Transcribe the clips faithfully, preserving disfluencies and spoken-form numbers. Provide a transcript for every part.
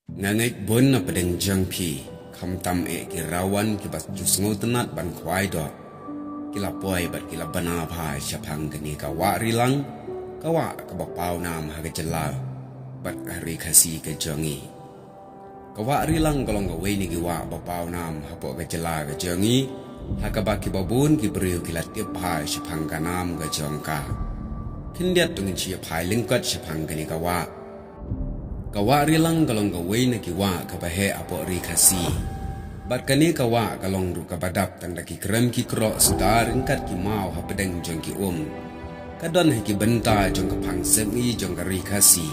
Nga ngeit bun na pdeng jong phi, khamtam eh ki rawan kiba ju sngewtynnat ban khwai doh, ki la poi bad ki la bna bha shaphang kane ka wah Rilang, ka wah kaba paw nam ha ka jylla bad ha ri Khasi ka jong ngi. Ka wah Rilang ka long kawei na ki wah ba paw nam hapoh ka jylla ka jong ngi, ha kaba kiba bun ki briew ki la tip bha shaphang ka nam ka jong ka. Khyndiat to ngin sa ïa phai lyngkot shaphang kane ka wah. Ka wah Rilang ka long kawei na ki wah kaba heh hapoh ri Khasi. Bad kane ka wah ka long ruh kaba dap tang da ki krem ki kroh suda ryngkat ki maw hapdeng jong ki um. Ka don ha ki bynta jong ka phang sepngi jong ka ri Khasi.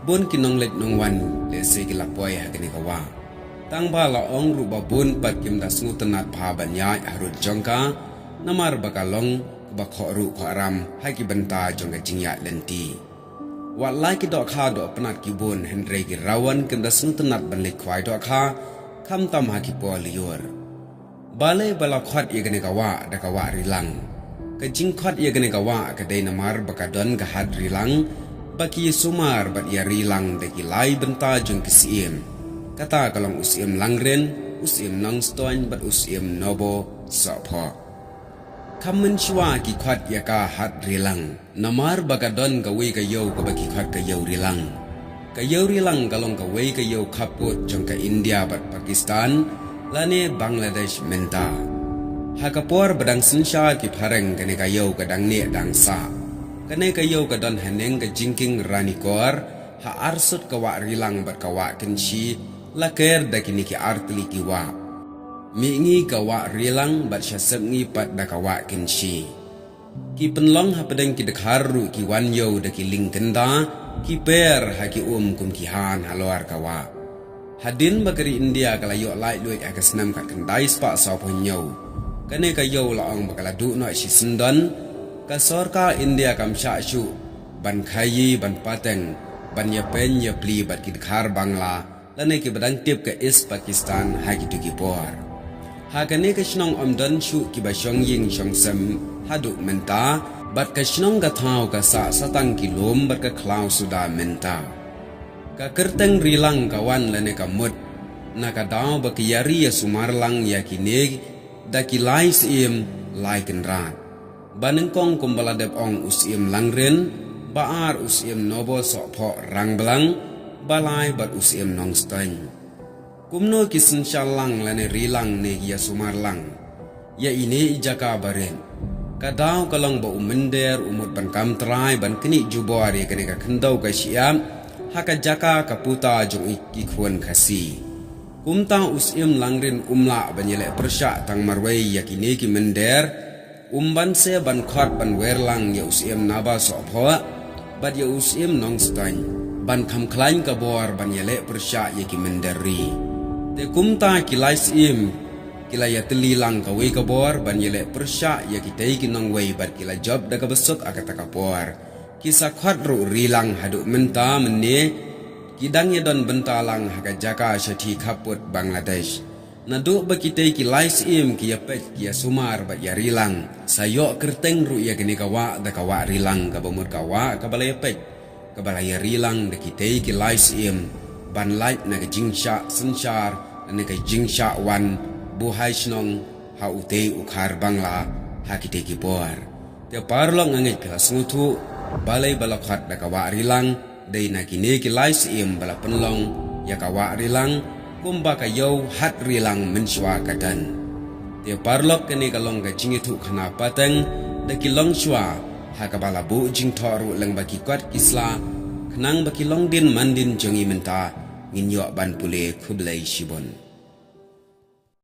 Bun ki nongleit nongwan lehse ki la poi ha kane ka wah. Tang ba la ong ruh ba bun pat kim da sngewtynnat bha ban ïaid harud jong ka, namar ba ka long kaba khoh ruh khoh ram ha ki bynta jong ka jingïaid lynti. Wat la ki dohkha dohpnat ki bun, hynrei ki rawan kim da sngewtynnat ban leit khwai dohkha, khamtam ha ki por lyiur. Balei ba la khot ïa kane ka wah da ka wah Rilang? Ka jingkhot ïa kane ka wah ka dei namar ba ka don ka hat Rilang, ba ki ïa sumar bad ïa Rilang da ki lai bynta jong ki syiem. Kata ka long u syiem Langrin, u syiem Nongstoiñ bad u syiem Nobo Sohphoh. Kham mynshuwa ki khot ïa ka hat Rilang. Namar ba ka don kawei ka ïew kaba ki khot ka ïew Rilang. Ka ïew Rilang ka long kawei ka ïew khappud jong ka India bad Pakistan, lane Bangladesh mynta. Ha ka por ba dang synshar ki phareng kane ka ïew ka dang neh dang sah. Kane ka ïew ka don haneng ka jingkieng Ranikor, ha arsut ka wah Rilang bad ka wah Kynshi, la ker da kine ki artylli ki wah. Mihngi ka wah Rilang bad sha sepngi pat da ka wah Kynshi. Ki pynlong hapdeng ki dkhar ruh ki wan ïew da ki lieng kynda, ki per ha ki um kum ki han halor ka wah. Hadien ba ka ri India ka la ïoh laitluid ha ka snem khatkhyndai spah sawphew hynñiew, kane ka ïew la ong ba ka la duh noh shisyndon. Ka sorkar India kam shah shuh ban khaïi ban pateng, ban ïapeiñ ïapli bad ki dkhar Bangla, lane kiba dang tip ka East Pakistan ha kito ki por. Ha kane ka shnong ym don shuh kiba shong ïing shong sem haduh mynta, bad ka shnong ka thaw ka sah satang ki lum bad ka khlaw suda mynta. Ka kyrteng Rilang ka wan lane ka mut na ka daw ba ki ïari ïa sumar lang ïa kine da ki lai syiem lai kynrad. Ba nyngkong kumba la dep ong u syiem Langrin, ba ar u syiem Nobo Sohphoh Rangblang, ba lai bad u syiem Nongstoiñ. Kumno ki synshar lang lane ri lang ne ki ïa sumar lang ïa ine i jaka barit? Ka daw ka long ba u mynder u mut ban kam trai ban knieh jubor ïa kane ka khyndew ka shyiap ha ka jaka ka puta jong i ki khun Khasi. Kumta u syiem Langrin um lah ban ïaleh pyrshah tang marwei ïa kine ki mynder, um banse ban khot ban wer lang ïa u syiem Naba Sohphoh bad ïa u syiem Nongstoiñ ban kham khlaiñ ka bor ban ïaleh pyrshah ïa ki mynder ri. Te kumta ki lai syiem ki la ïatylli lang kawei ka bor ban ïaleh pyrshah ïa kitei ki nongwei bad ki la jop da kaba suk ha kata ka por. Ki sa khot ruh ri lang haduh mynta mynne, ki dang ïadon bynta lang ha ka jaka shathie khappud Bangladesh. Naduh ba kitei ki lai syiem ki ïa peit ki ïa sumar bad ïa ri lang, sa ïoh kyrteng ruh ïa kane ka wah da ka wah ri lang kaba mut ka wah kaba la ïa peit, kaba la ïa ri lang da kitei ki lai syiem ban lait na ka jingshah synshar, na ka jingshah wan buhai shnong ha utei u khar Bangla ha kitei ki por. Te paralok nga ngeit phi la sngewthuh balei ba la khot da ka wah ri lang, dei na kine ki lai syiem ba la pynlong ïa ka wah ri lang kumba ka ïew hat ri lang mynshuwa ka don. Te paralok kane ka long ka jingïathuhkhana pateng da ki longshuwa ha kaba la buh jingthoh ruh lyngba ki kot ki sla, khnang ba ki longdien mandien jong ngi mynta ngin ïoh ban pule. Khublei shibun.